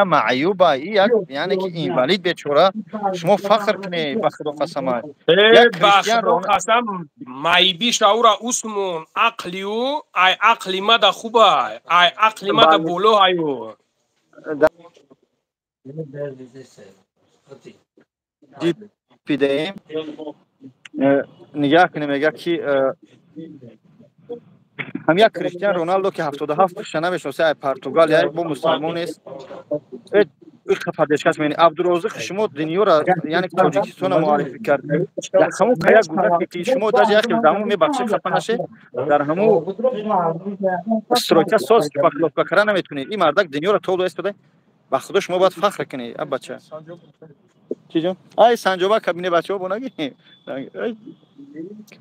маъюба, и як яъне ки инвалид бечора. Шумо фахр кунед, ба худо қасама. Ба худо қасам, маъибиша ура усмон ақлиу ай ақли мада хуба, ай ақли мада боло аю. Пидаем нигаҳ кунем, мега ки ҳам як Криштиан Роналдо ки 77 пушта намешноса, ай Португалия бо мусалмон нест. Падешкаш мени Абдурозиқ шумо дунёра, яъне Тоҷикистона муаррифӣ кард. Дар ҳамун кая гузаште ки шумо даже як хел дамо мебахшед, хафа нашед, дар ҳамун стройка соз шпаклёвка кара наметунед. Ин мардак дунёра то истода. Ба худо шумо бояд фахр кунед, а бача. Чӣ ҷон? Ай санҷоба кабине бачаҳо бонаги.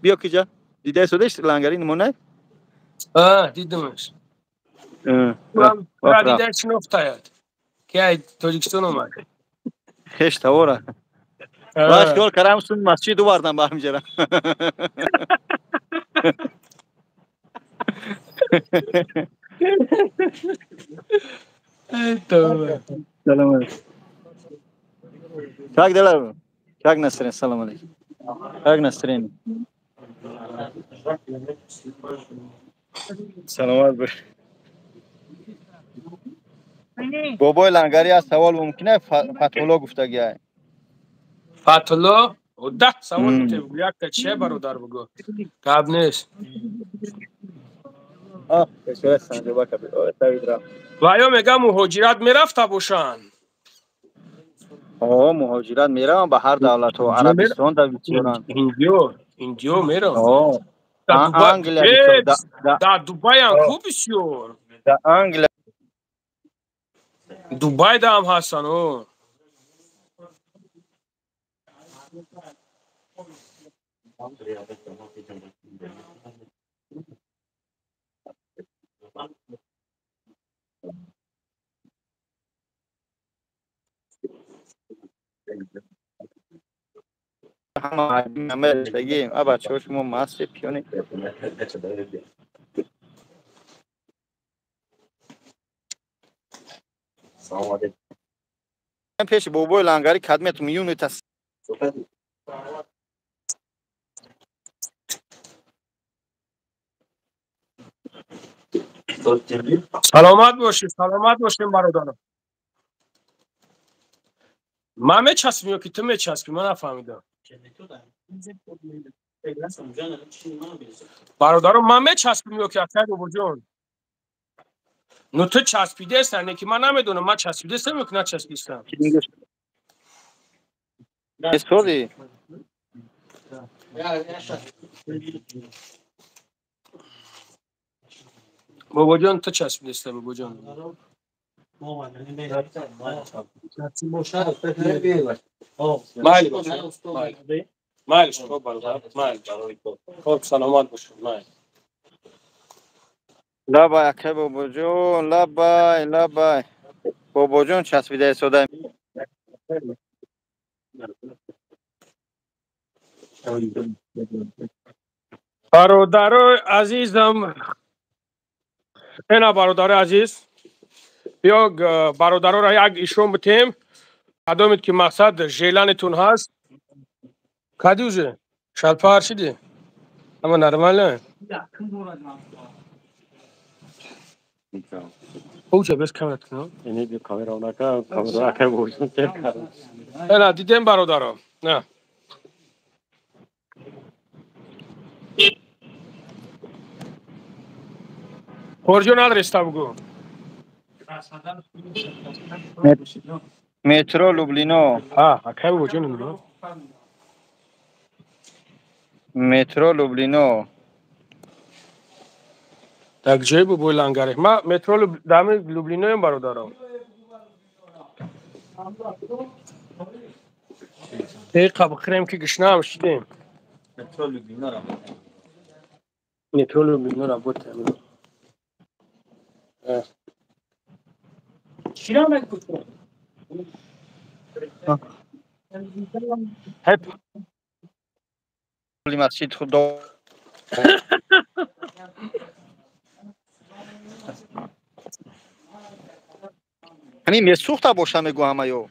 Биё киҷа. Дида истодеш лангари намуна? Дидамаш. Ра дида шинохтаят. Ки ай Тоҷикистон омад. Хеш тавора. Баш кор карам сун масҷид увардан ба ҳамҷара. Эй тавба. Салом алейкум. Как дела? Как настроение? Салом алейкум. Как настроение? Саломат бош. Бобои лангари аз савол мумкин Фатҳулло гуфтагиай. Фатҳулло? 10 савол мутеб, якта че бародар бугӯ. Гап нест. Ва ё мегам муҳоҷират мерафта бошанд? Муҳоҷират мераванд ба ҳар давлатҳо, Арабистон да бисёранд. Индиё мераванд. Англия дар Дубайам ку бисёр. Дар Англия Дубай даам ҳастанд. Ҳама рехтагием. А бачаҳо шумо масти пиёни. Пеши бобои лангари кадмет миюни тас. Саломат бошед, саломат бошем бародарам. Ман мечаспим ё ки ту мечаспӣ? Ман нафаҳмидам. Бародарон, ман мечаспим ё ки акай бобоҷон? Ну ту часпидеста, не ки ман намедонам, ман часпидестам ё ки начаспидестам? Истоди? Бобоҷон, ту часпидеста, бобоҷон. Майли бошад. Майли, хоб бародар, майли. Хоб, саломат бошед, майли. Лабай, акай бобоҷон, лабай, лабай. Бобоҷон часпида истода. Бародарои азизам, ина бародарои азиз, биё бародароро як ишон битем. Кадомед ки мақсад желанитун ҳаст. Кади уже? Шалпар шиди? Ама нормально? Уже без камера кунам. Ини камера онака, камера акай бошун тер кардам. На, дидем бародаро. На. Хорҷон адреста бугу. Метро Люблино. А, акай бугу ҷон. Метро Люблино. Так ҷой бу бой лангаре. Ма метро дами Люблиноем бародаро. Дақиқа бихӯрем ки гушнаам шидем. Метро Люблино работаем. Метро Люблино работаем. Масҷид худо ҳамин месӯхта боша мегӯ ҳамаё.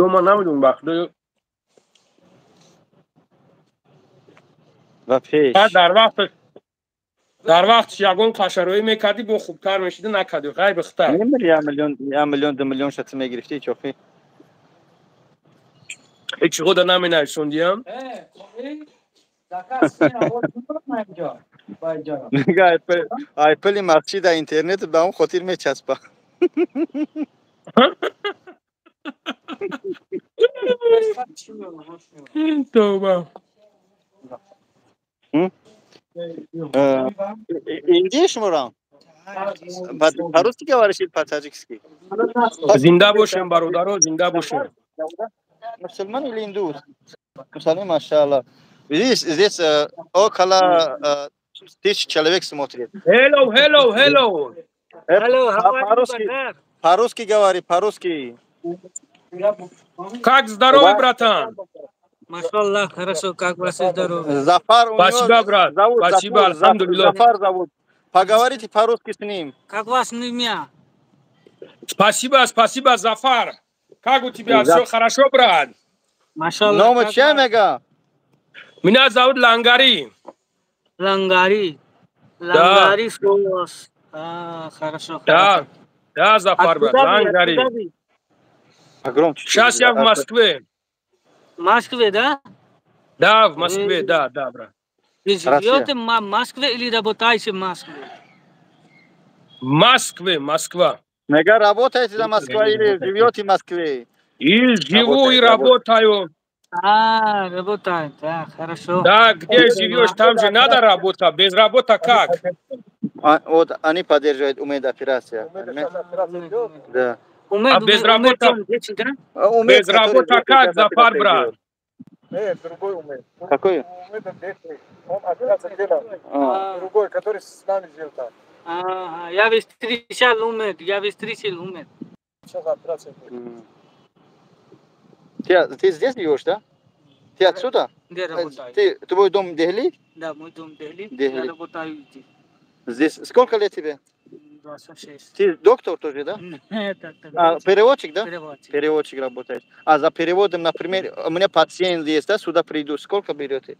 Ё ман намедонам ба худо. Ва пеш. Дар вақт ягон қашароӣ мекардӣ бо хубтар мешиди накардӣ ғайби хитар. Немир 1 миллион 2 миллион шати мегирифтӣ чохи. Ҳеҷ года наменависондиям. Мега айпели масҷид дар интернет ба он хотир мечаспа. Тавба. Инди шуморо? По-русски говоришь или по-таджикски? Зинда бошем бародаро, зинда бошем. Мусульман или индус? Мусульман, машаллах. Видишь, здесь около тысяч человек смотрит. Hello, hello, hello. Hello, how are you, По-русски, brother? по-русски говори, по-русски. Как здоровье, братан? Машаллах, хорошо, как ваше здоровье? Зафар у него Спасибо, брат. зовут Спасибо, Зафар, альхамдулиллах. Зафар зовут. Поговорите по-русски с ним. Как ваше имя? Спасибо, спасибо, Зафар. Как у тебя? Все хорошо, брат? Машаллах. Нома как чия вас? мега? Меня зовут Лангари. Лангари. Лангари соус. А, хорошо, Да, хорошо. да, Зафар, брат, Откуда вы? Лангари. Откуда вы? Погромче. Сейчас я в Москве. В Москве, да? Да, в Москве, да, брат. Вы живете в Москве или работаете в Москве? В Москве, Москва. Мега работаете за Москва или живете в Москве? И живу, и Работает, работаю. А, работает, да, хорошо. Да, где живешь, там же надо работать. Без работы как? А, вот они поддерживают Умед операция. Понимаешь? Да. Умед, А без Умед, работы- Умед, дети, да? А Умед, Без который работы дети как, сейчас Зафар, операция брат? делает. Нет, другой Умед. Какой? Умед дети. Он операция делал. А. Другой, который с нами жил там. Ага, я встречал Умед, я встречал Умед. Сейчас операция будет. Ты здесь живешь, да? Ты отсюда? Где работаю? Ты, твой дом Дехли? Да, мой дом Дели. Дели. Я работаю здесь. Здесь сколько лет тебе? 26. Ты доктор тоже, да? Нет, это А, переводчик, да? переводчик. Переводчик работает. А за переводом, например, у меня пациент есть, да, сюда приду, сколько берете?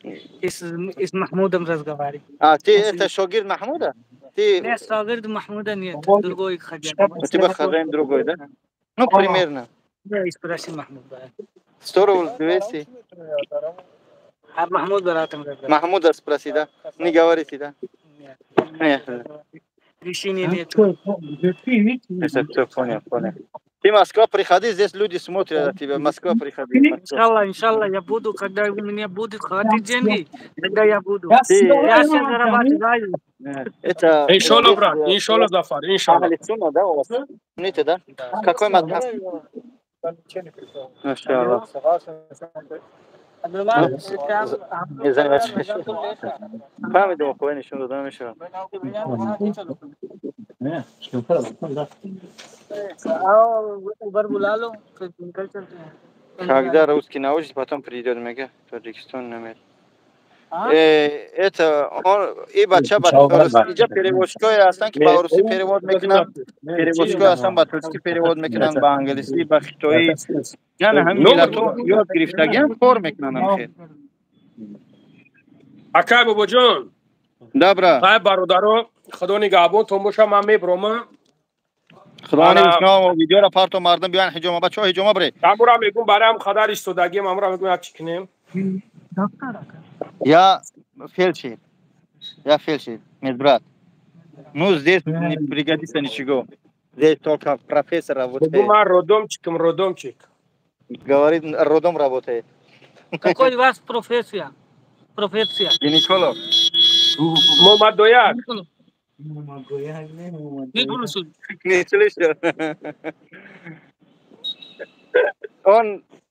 И с Махмудом разговариваю. А, ты это шогирд Махмуда? Ты, Нет, шогирд Махмуда нет, другой хозяин. у тебя хозяин другой, да? Ну, примерно. Да, и спроси Махмуда. 100 рублей, 200. А Махмуд братом разговариваю. Махмуда спроси, да? Не говорите, да? Нет. Нет. Решения нет. Это все понял, понял. Ты Москва приходи, здесь люди смотрят на тебя. Москва приходи. Москва. Иншаллах, иншаллах, я буду, когда у меня будет хватит деньги, тогда я буду. Ты, Я сейчас зарабатываю. это... Иншаллах, брат, иншаллах, Зафар, иншаллах. Ахли сунна, да, у вас? Сунниты, да? Какой мазхаб? Машаллах. Фаҳмидем, хоҳӣ нишон дода намешавад. आओ उबर बुला लो, फिर निकल चलते हैं। Когда русский научит, потом придет, мега Тоҷикистон намед. Это он и бача ба иҷа переводчикое ҳастанд, ки ба русӣ перевод мекунанд, переводчикое ҳастанд, ба туркӣ перевод мекунанд, ба англисӣ, ба хитоӣ. Яъне ҳамин миллатҳо ёд гирифтагиам, кор мекунанд ҳамхел. Акай Бобоҷон. Да, брат. Ай, бародаро, Худо нигаҳбонтон боша, ман мебромам. Худо нигаҳбон, видеоро парто, мардум биёян ҳиҷома, бачаҳо, ҳиҷома биред. Амура мегум, барам қадар истодагиам, амура мегум, як чӣ кунем. Я фельдшер. Я фельдшер, медбрат. Ну, здесь не пригодится ничего. Здесь только профессор работает. Ман роддомчикам, роддомчик. Говорит, роддом работает. Какой у вас профессия? Профессия. Гинеколог. Момадояк. Не слышу.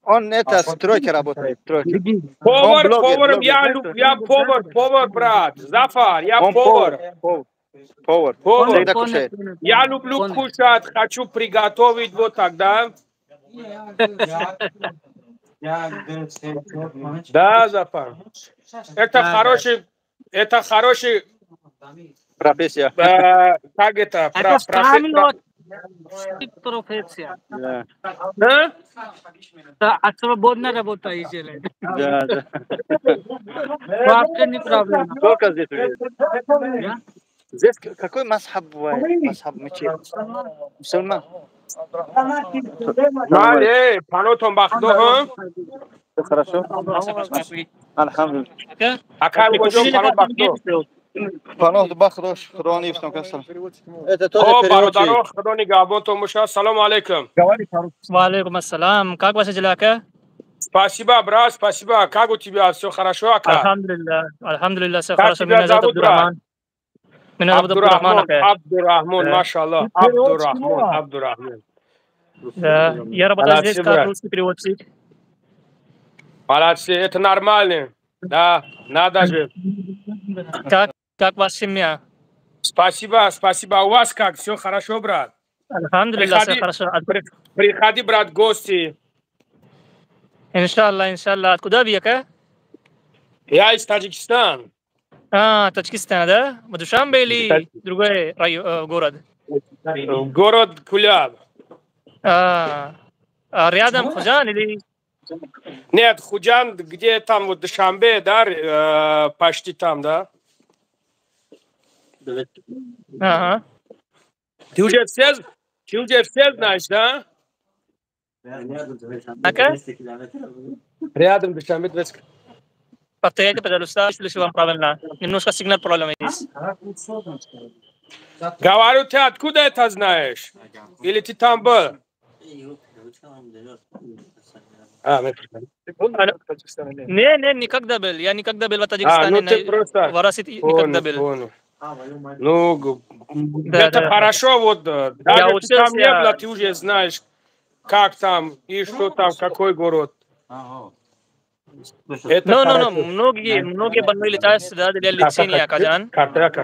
Он это, стройка работает, стройка. Повар, повар, я повар, повар, брат. Зафар, я повар. Повар. Повар. Я люблю кушать, хочу приготовить вот так, да? Да, Зафар. Это хороший... Профессия. Как это? Это профессия. Да. Да? Да, свободная работа делает. Да, да. Вообще не проблема. Сколько здесь уже? Здесь какой мазхаб бывает? Мазхаб мечеть. Мусульман. Бале, панотон бахдо, ҳа? Хорошо. Алҳамдулиллаҳ. Акай Бобоҷон, панот бахдо. Паноҳ ба Худо, Худо ҳифзтон кунад. Это тоже переводчик. Бародаро, Худо нигаҳбонтон бошад. Салому алейкум. Ва алейкум ассалам. Как ваши дела, ака? Спасибо, брат, спасибо. Как у тебя? Все хорошо, ака? Алҳамдулиллаҳ, алҳамдулиллаҳ, все хорошо. Меня зовут Абдурахман. Меня зовут Абдурахман, ака. Абдурахман, машаллах. Абдурахман, Абдурахман. Да, я работаю здесь как русский переводчик. Молодцы, это нормально. Да, надо же. Как ваша семья? Спасибо, спасибо. У вас как? Все хорошо, брат? Алҳамдулиллаҳ, все хорошо. Приходи, брат, в гости. Иншаллах, иншаллах. Откуда вы, ака? Я из Таджикистана. А, Таджикистан, да? В Душанбе или другой город? Город Куляб. А рядом Худжан или... Нет, Худжан, где там вот Душанбе, да, почти там, да? Ага. Ты уже все знаешь, да? Ака? Рядом Душанбе 20. Повторяйте, пожалуйста, если вам правильно. Немножко сигнал проблемы есть. Говорю, ты откуда это знаешь? Или ты там был? Не, не, никогда был. Я никогда был в Таджикистане. Ну ты просто... В России никогда был. Ну, да, это да, хорошо, вот, даже ты там не был, ты уже знаешь, как там и что там, какой город. Это ну, многие больные летают сюда для лечения, Казан.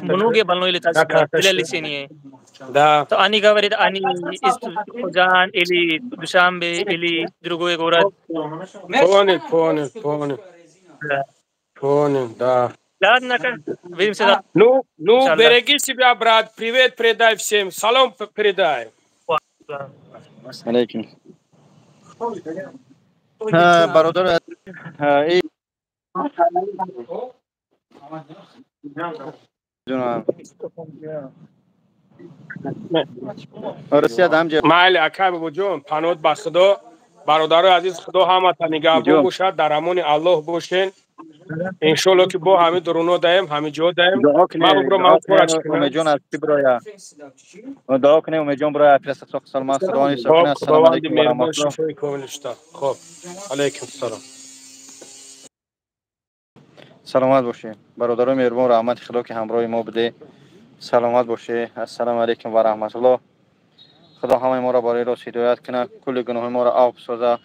Многие больные летают сюда для лечения. Да. То они говорят, они из Худжан или Душанбе или другой город. Понял, понял, понял. Да. Понял, да. Ладно, увидимся. Ну, береги себя, брат. Привет передай всем. Салам передай. Алейкум. Бародар, майли, акай Бобоҷон, паноҳ ба Худо. Бародарои азиз, Худо ҳамата нигаҳбон бошад, дар амони Аллоҳ бошен. Иншолло ки бо ҳамин дуруно даем, ҳамин ҷо даем. Умедҷон аз чи бироя? Дуо кунем, Умедҷон бироя, пирасақсоқ саломат, Худованд ҳифз кунад. Ассалому алайкум ва раҳматуллоҳ. Хоб, алайкум салом. Саломат бошед. Бародарои меҳрубон, раҳмати Худо ки ҳамроҳи мо буде. Саломат бошед. Ассалому алайкум ва раҳматуллоҳ. Худо ҳамаи моро барои рост ҳидоят кунад, кулли гуноҳи моро афв созад.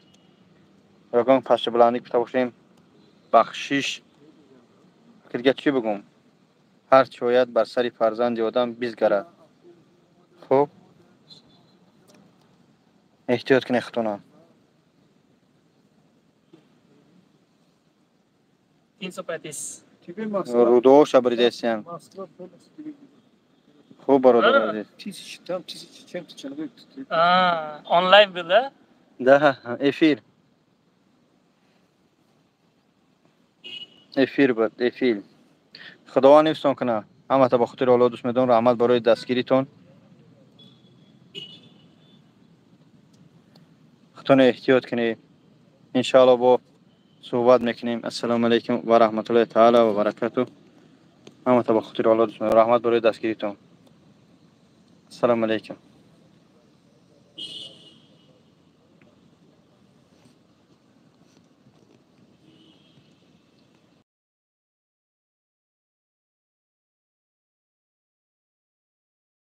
Ягон пасту баландӣ гуфта бошем, бахшиш. Дигар чӣ бигӯм? Ҳар чӣ ояд бар сари фарзанди одам бизгарад. Хуб, эҳтиёт кунед худтонам. 335. Рӯдаҳоша буридастиян. Хуб, бародари азиз. Тысячи там, тысячи чем-то человек. А, онлайн был, да? Да, эфир. Эфир буд, эфир. Худованд ҳифзтон кунад. Ҳамата ба хотири Аллоҳ дӯст медорам. Раҳмат барои дастгиритон. Худтон эҳтиёт кунед. Иншоалло бо суҳбат мекунем. Ассалому алайкум ва раҳматуллоҳи таала ва баракату. Ҳамата ба хотири Аллоҳ дӯст медорам. Раҳмат барои дастгиритон. Ассалому алайкум.